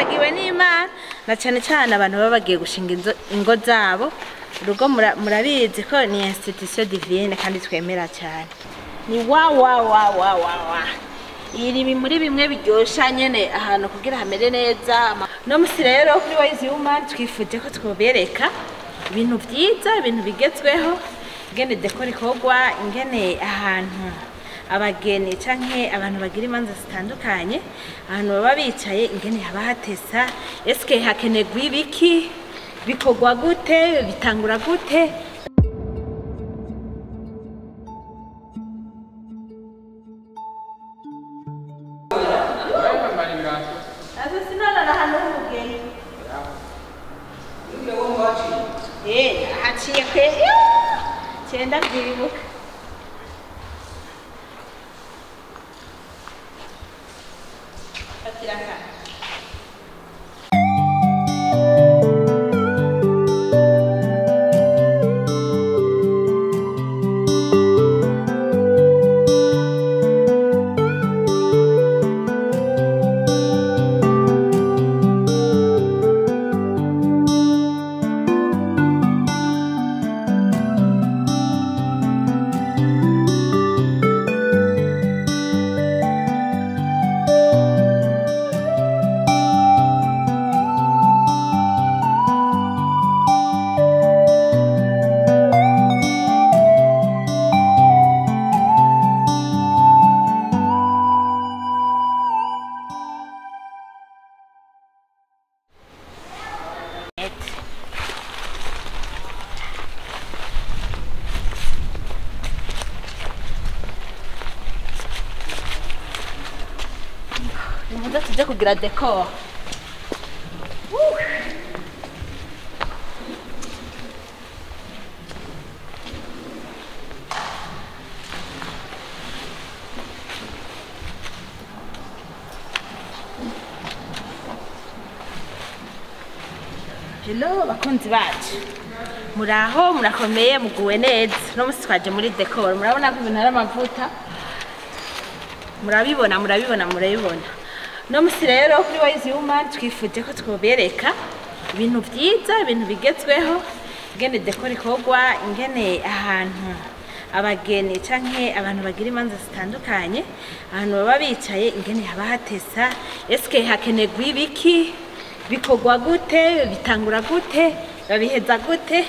byahezagiwe n'Imana, na cyane cyane abantu baba bagiye gushinga ingo zabo. Urugo murabizi ko ni institution divine kandi twemera cyane. Ni wa wa wa wa wa wa. Iri muri bimwe biryosha nyene ahantu kugira hamere neza. No musi rero kuri Wise Woman twifuje ko twobereka ibintu vyiza, ibintu bigezweho, ingene decor ikorwa, ingene ahantu abageni canke abantu bagira imanza zitandukanye, ahantu baba bicaye ingene haba hatesa, eske hakenerwa ibiki, bikorwa gute, bitangura gute. Haciye kwe cyenda byibuka. Fatira ka. Nimuze tuje kugira decor. Hello bakunzi bacu, muraho, murakomeye, muguwe neza. No musi twaje muri decor, murabona ko ibintu ari amavuta, murabibona murabibona murabibona. No musi rero kuri Wise Woman twifuje ko twobereka ibintu vyiza, ibintu bigezweho, ingene decor ikorwa, ingene ahantu abageni canke abantu bagira imanza zitandukanye, ahantu baba bicaye ingene haba hatesa, eske hakenerwa ibiki, bikorwa gute, bitangura gute, babiheza gute.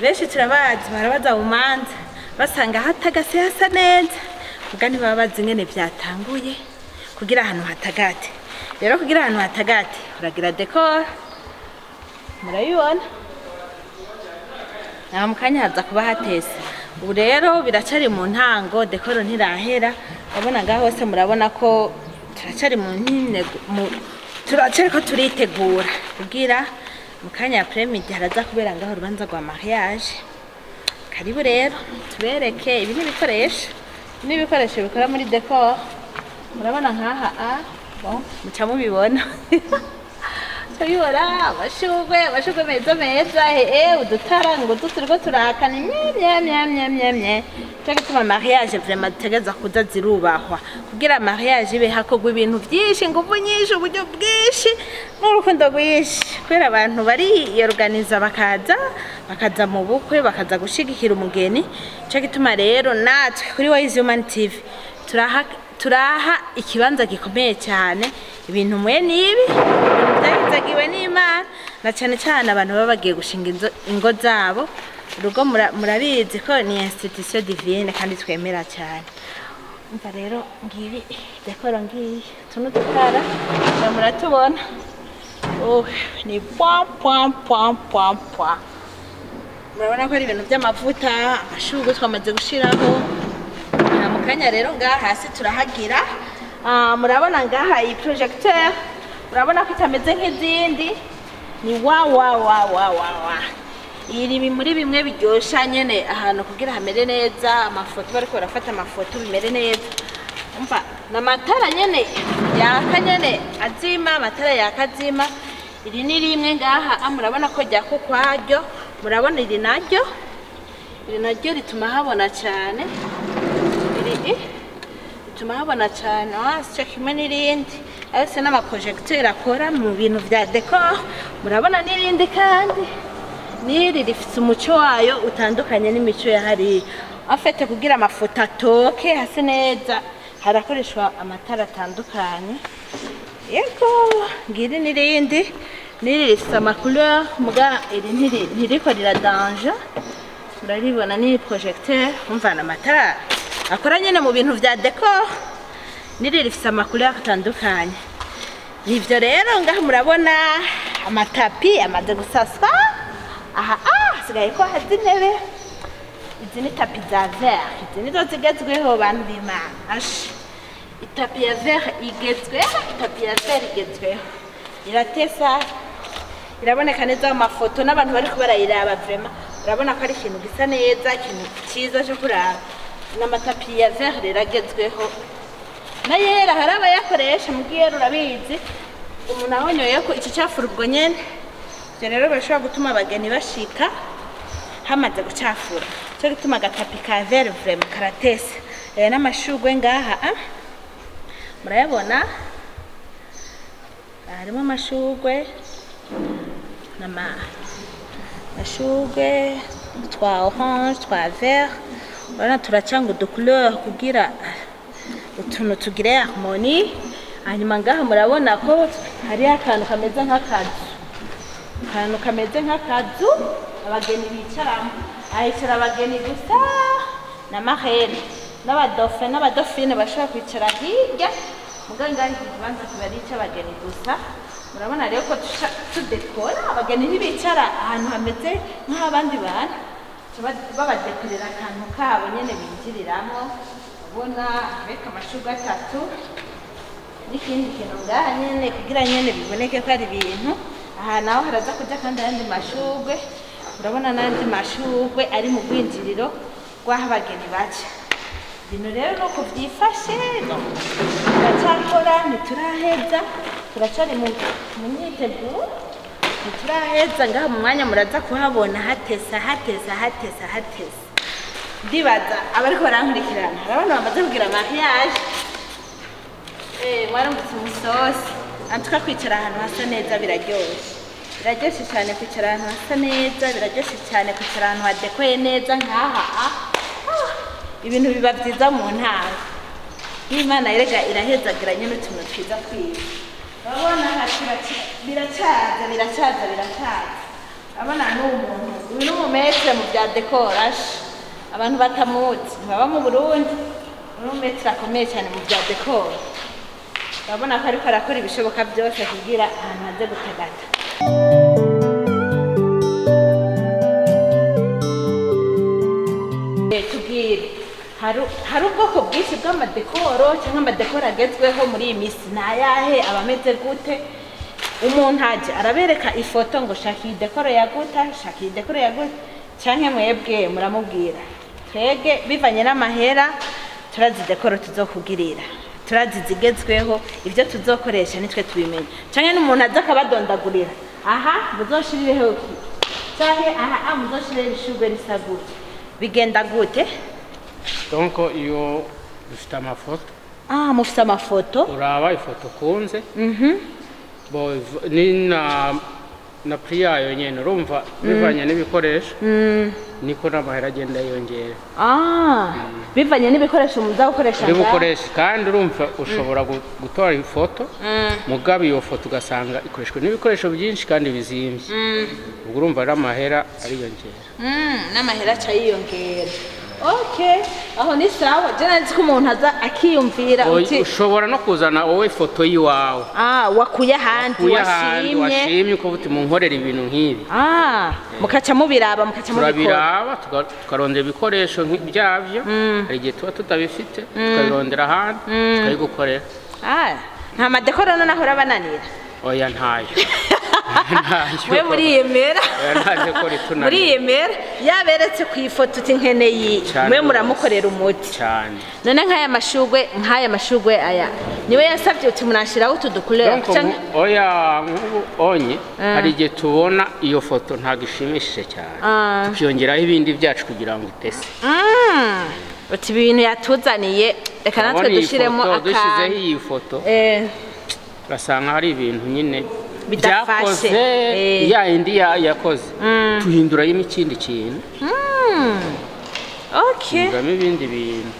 Benshi turabazi barabaza mu manza basanga hatagase hasa neza, ubwo ntibaba bazi ingene vyatanguye kugira ahantu hatagate. Rero kugira ahantu hatagate uragira decor, murabibona naho mu kanya haza kuba hatese. Ubu rero biracari mu ntango, decor ntirahera. Urabona ngaho hose murabona ko turacari mu turacariko turitegura kugira mu kanya après-midi haraza kubera ngaho urubanza rwa mariage. Karibu rero tubereke ibi n'ibikoresho, n'ibikoresho bikora muri decor. Murabona nkaha a bon muca mubibona. Tubibona amashurwe, amashurwe meza meza, udutara ngo turiko turaka ni mye mye mye mye mye. Cyo gituma mariage vraiment dutegereza kuza zirubahwa kugira mariage ibe hakorwa ibintu byinshi, ingufu nyinshi, uburyo bwinshi n'urukundo rwinshi, kubera abantu bari organiza bakaza mu bukwe, bakaza gushigikira umugeni. Cyo gituma rero natwe kuri Wise Woman TV turaha ikibanza gikomeye cyane ibintu mwe nibi, ibintu byahezagiwe n'Imana, na cyane cyane abantu baba bagiye gushinga ingo zabo. Urugo murabizi ko ni institution divine kandi twemera cyane. Umva rero ngibi decor ngiyi, tuno dutara muratubona. Oh, ni point point point point point. Murabona ko ari ibintu by'amavuta, amashurwe twamaze gushiraho. Mu kanya rero ngaha hasi turahagira. Murabona ngaha iyi projecteur, murabona ko itameze nk'izindi. Ni wa wa wa wa wa wa. Iri muri bimwe biryosha nyene ahantu kugira hamere neza, amafoto bariko barafata amafoto bimere neza. Umva namatara nyene yaka nyene azima, amatara yaka azima. Iri ni rimwe ngaha, murabona ko ryaka ukwaryo, murabona iri naryo, iri naryo rituma habona cyane. Iri Bituma habona cyane, sico kimwe n'irindi. Ayose n'amaprojecteur akora mu bintu vya décor. Murabona n'irindi kandi n'iri rifite umuco wayo utandukanye n'imico ya hariya. Afite kugira amafoto atoke hase neza, harakoreshwa amatara atandukanye. Yego, ngiri n'irindi, n'iri rifite amacouleur, muga iri ntiriko riradanje. Muraribona ni projecteur, umva amatara akora nyene mu bintu vya décor. N'iri rifite amacouleur atandukanye. Nivyo rero ngaha murabona amatapi amaze gusaswa. Aha, hasigaye ko hazi intebe. Izi ni tapi za vert, izi nizo zigezweho bantu b'Imana. Ashi, itapi ya vert igezweho, itapi ya vert igezweho, iratesa, iraboneka neza mu mafoto n'abantu bariko barayiraba. Vraiment urabona ko ari ikintu gisa neza, ikintu cyiza cyo kuraba. N'amatapi ya vert rero agezweho, n'ayera hari abayakoresha, mubwiyera urabizi umuntu ahonyoye ko iki cyafura ubwo nyene. Ivyo rero birashobora gutuma abageni bashika hamaze gucafura. Cyo gituma agatapi ka vert vraiment karatesa. N'amashurwe ngaha, murayabona harimo amashurwe n'amashurwe twa orange, twa vert. Urabona turacanga uducouleur kugira utuntu tugire harmonie. Hanyuma ngaha murabona ko hariho akantu kameze nk'akazu, akantu kameze nk'akazu abageni bicaramo. Ahicara abageni gusa na marraine n'abadauphin n'abadauphine bashobora kwicara hirya, muga ngaha iki kibanza kiba ari icy'abageni gusa. Murabona rero ko tudekora abageni ntibicara ahantu hameze nk'abandi bantu, babadekorera akantu kabo nyene binjiriramo. Ubona beka amashurwe atatu n'ikindi kintu ngaha nyene kugira nyene biboneke ko ari ibintu. Aha naho haraza kuja kandi ayandi mashurwe. Urabona n'andi mashurwe ari mu rwinjiriro rw'aho abageni baca. Ibintu rero nuko vyifashe, turacyakora, ntituraheza, turacari mu myiteguro, ntituraheza. Ngaha mu mwanya muraza kuhabona hatesa, hatesa, hatesa, hatesa. Ndibaza abariko barankurikirana hari abantu bamaze kugira mariage, mwarumvise umusosi. Antuka kwicara ahantu hasa neza biraryoshe, biraryoshe cyane kwicara ahantu hasa neza, biraryoshe cyane kwicara ahantu hadekoye neza nkaha. Ibintu biba byiza mu ntara n'Imana erega irahezagira nyine utuntu twiza twiza. Urabona biracaza, biracaza, biracaza. Urabona n'uwo muntu, uyu ni umumaître mu bya décoration. Abantu batamuzi ntibaba mu Burundi. Uyu ni umumaître akomeye cyane mu bya décor. Urabona ko ariko arakora ibishoboka byose kugira ahantu haze gutagata. Tubwire, hari ubwoko bwinshi bw'amadécor cyangwa amadécor agezweho muri iyi minsi ni ayahe, aba ameze gute? Umuntu aje arabereka ifoto ngo shaka iyi décor ya guta, shaka iyi décor ya guta, canke mwebwe muramubwira twege bivanye n'amahera turazi décor tuzokugirira, turazi zigezweho, ibyo tuzokoresha nitwe tubimenya, canke n'umuntu aza akabadondagurira aha muzoshirireho iki, canke aha muzoshirireho ishurwe risa gute, bigenda gute? Donc iyo dufite amafoto. Mufite amafoto. Uraba ifoto ukunze. Bo ni na prix yayo nyene, urumva bivanye n'ibikoresho niko n'amahera agenda yiyongera. Bivanye n'ibikoresho muza gukoresha uri ngaha. Bukoresha kandi urumva ushobora gutora ifoto, mugabo iyo foto ugasanga ikoreshwa n'ibikoresho byinshi kandi bizimvye, ubwo urumva ari amahera ariyongera. N'amahera aca yiyongera. Okay, aho ni sawa. Je nzi ko umuntu aza akiyumvira uti Ushobora no kuzana wowe ifoto y'iwawe wakuye ahandi, wakuye ahandi, washimye, washimye uko uti munkorera ibintu nk'ibi. Mukaca mubiraba, mukaca mubikora. Turabiraba, tukarondera ibikoresho byavyo. Hari igihe tuba tutabifite, tukabirondera ahandi, tukabigukorera. Nta madécor none ahora bananira? Oya, ntayo. Ntayo. We muriyemera? Oya, nta décor itunanira. Muriyemera, yaberetse ku ifoto uti nkeneye iyi, Cane mwe rwose. muramukorera umuti. Cyane. None nk'aya mashugwe aya niwe yasabye uti munashiraho utu ducouleur Donc, oya, nk'ubu onye hari igihe tubona iyo foto ntabwo ishimishije cyane, tukiyongeraho ibindi byacu kugira ngo itese. Uti ibintu yatuzaniye, reka natwe Urabona iyi dushiremo foto, dushyizeho akantu. iyi foto, urasanga hari ibintu nyine Bidafashe. byakoze. Ya indi yakoze, tuhinduramo ikindi kintu. Tuhinduramo ibindi bintu.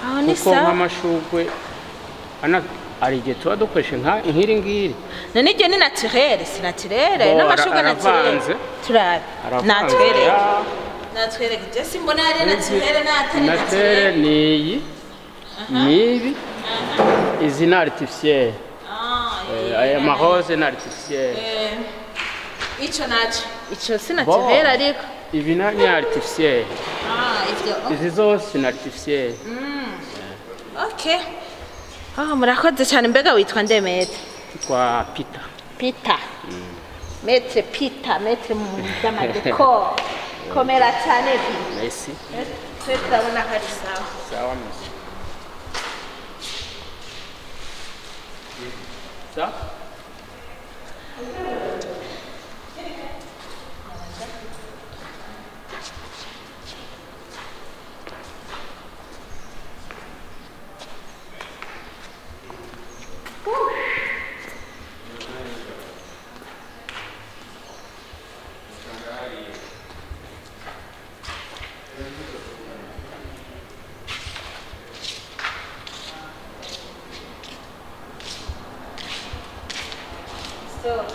Aho ni Kuko sawa. nk'amashugwe ana hari igihe tuba dukoresha nk'iri ngiri. None iryo ni naturel, si naturel? Bo, N'amashugwe naturel. Aravanze. Turabe. Aravanze. Natwereke. Ya. Natwereke, je simbona ari naturel n'atari Naturel. naturel. Ni iyi, ni ibi, izi ni artificiel. Ah. Aya marose ni artificiel. Ico naco, ico si Bo. naturel ariko. Ibi ni artificiel. Ah, ivyo. Izi zose ni artificiel. Okay. Ah, murakoze cyane. Mbega witwa nde, maître? Twa Peter. Peter. Maître Peter, maître mu by'ama décor. Komera cyane, Peter. Merci. Twe turabona ko ari sawa. Sawa, merci. Sa. So,